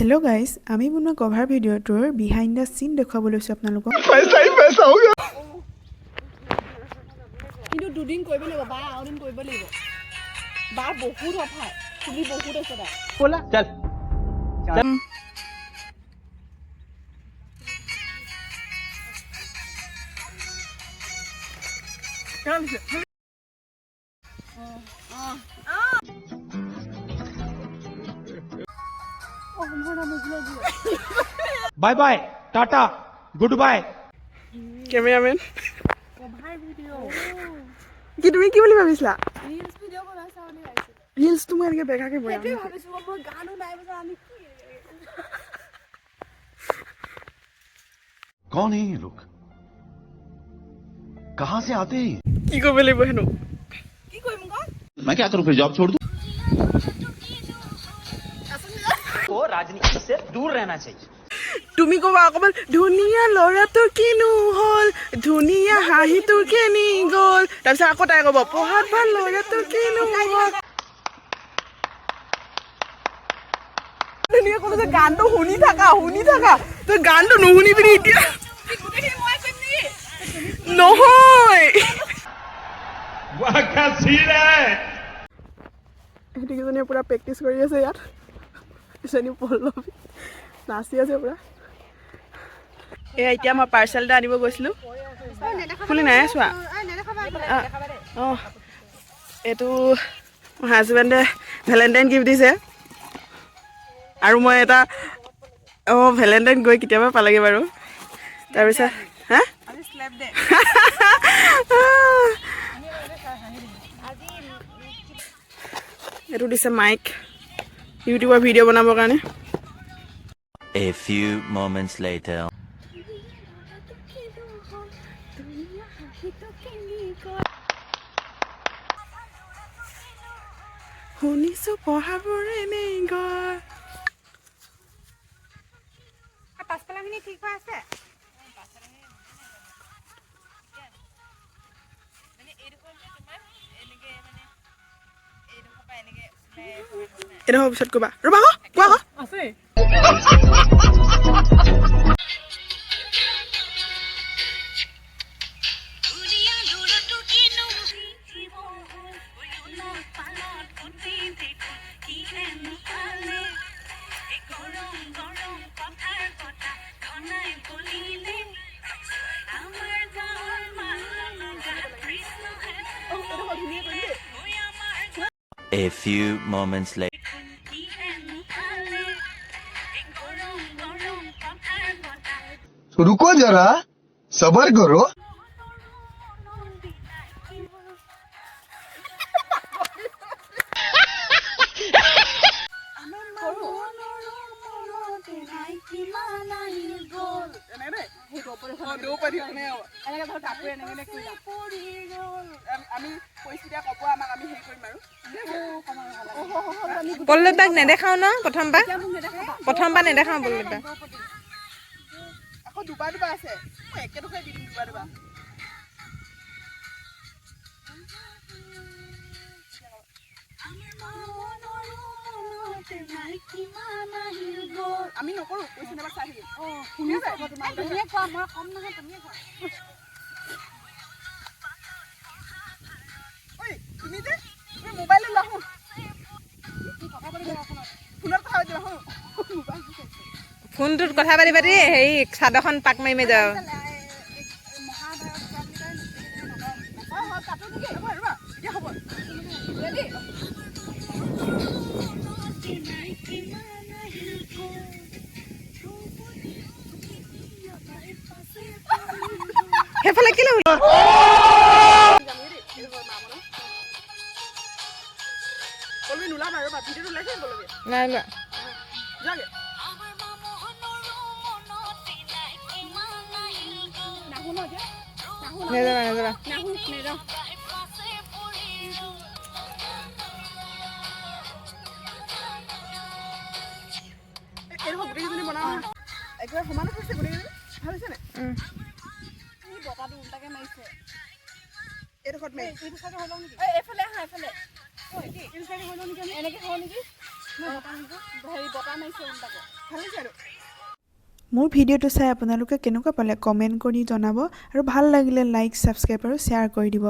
Hello' guys, আমি বনোৱা cover ভিডিঅ'টোৰ বিহাইণ্ড the চিন দেখুৱাব লৈছোঁ আপোনালোকক। पैसा ही पैसा होगा। কিন্তু দুদিন কৰিব লাগিব বা, আৰু দিন কৰিব লাগিব বা। বহুত অফাৰ, চুলি বহুত আছে তাই। बोला चल। Bye bye, tata, good bye. Cameraman কি, তুমি কি বুলি ভাবিছিলা? ৰিলচ ভিডিঅ' বনাইছা বুলি ভাবিছিলোঁ। ৰিলচটো মই এনেকৈ বেকাকে বনাম। সেইটোৱে ভাবিছোঁ, মই গানো নাই বজা, আমি কি? कौन है ये लोग? कहां से आते हैं ये? কি কৰিব লাগিব হেনো? কি কৰিম ক? मैं क्या करूं फिर, जॉब छोड़ दूं? को राजनीति से दूर रहना चाहिए। তুমি ক'বা অকণমান, ধুনীয়া ল'ৰাটো কিনো হ'ল, ধুনীয়া হাঁহিটো কেনি গ'ল? তাৰপিছত আকৌ তাই ক'ব, পঢ়াত ভাল ল'ৰাটো কিনো হ'ল। ধুনীয়া ক'লো যে গানটো শুনি থাকা, শুনি থাকা। তই গানটো নুশুনি পিনি এতিয়া গোটেইখিনি মই কৰিম নেকি? নহয়। वाह, क्या सीन है! সিহঁতিকেইজনীয়ে পূৰা প্ৰেক্টিচ কৰি আছে ইয়াত। এজনী পল্লৱী নাচি আছে পূৰা। এয়া এতিয়া মই পাৰ্চেল এটা আনিব গৈছিলোঁ। খুলি নাই চোৱা। অঁ, এইটো মোৰ হাজবেণ্ডে ভেলেণ্টাইন গিফ্ট দিছে আৰু মই এটা, অঁ, ভেলেণ্টাইন গৈ কেতিয়াবা পালেগৈ বাৰু। তাৰপিছত হা, আজি শ্লেপ দে। এইটো দিছে মাইক, ইউটিউবৰ ভিডিঅ' বনাবৰ কাৰণে। A few moments later. শুনিছোঁ পঢ়াবোৰ এনেই গ'ল। পাছফালাখিনি ঠিক হৈ আছে। এইডোখৰ পিছত ক'বা, ৰ'বা আকৌ, কোৱা আকৌ। আছে। A few moments later. तो रुको जरा, सबर करो। অঁ, দ্ৰৌপদী এনেকে হ'ব। এনেকে ধৰ কাপোৰ এনেকে এনেকে কৰি যাম। পৰি গ'ল। আমি পৰিস্থিতিয়ে ক'ব আমাক, আমি হেৰি কৰিম আৰু। পল্লৱবাক নেদেখাও ন প্ৰথমবাৰ? প্ৰথমবাৰ নেদেখাও পল্লৱবাক। আকৌ দুবাৰ দুবাৰ আছে, মই একেডোখৰে দি দিম দুবাৰ দুবাৰ। আমি নকৰোঁ, কৈছোঁ এবাৰ চাই থাকিম। শুনিছে? তুমিয়ে কোৱা, মই কম নহয়, তুমিয়ে কোৱা। ঐ, তুমি যে তুমি মোবাইলত লোৱা, শুন, ফোনত কথা পাতিবা, শুন, মোবাইল। ফোনটোত কথা পাতি পাতি হেৰি চাদৰখন পাক মাৰি মাৰি যাওঁ। মহাভাৰত কোৱা বুলি কয়। অঁ, কাটো নেকি? ৰ'বা ৰ'বা, এতিয়া হ'ব। ৰেডি। সেইফালে কেলৈ? পল্লৱী, নোলাবা, ৰ'বা। ভিডিঅ'টো ওলাইছে নি, পল্লৱী? নাই লোৱা। যোৱাগে। নাহো ন এতিয়া। নেযাবা, নেযাবা। নাহো, নেযাওঁ। এইডোখৰ গোটেইকেইজনী বনাওঁ। একেবাৰে সমানে হৈছে গোটেইকেইজনী, ভাল হৈছে নাই? এই বতাহটো উল্টাকে মাৰিছে। এইডোখৰত মাৰি। এইটো চাইডে হৈ লওঁ নেকি? এই এইফালে আহা, এইফালে। ঐ, এইটো চাইডে হৈ লওঁ নেকি আমি? এনেকে হওঁ নেকি? হেৰি বতাহ মাৰিছে উল্টাকে। ভাল লাগিছে আৰু। মোৰ ভিডিঅ'টো চাই আপোনালোকে কেনেকুৱা পালে কমেণ্ট কৰি জনাব আৰু ভাল লাগিলে লাইক, ছাবস্ক্ৰাইব আৰু শ্বেয়াৰ কৰি দিব।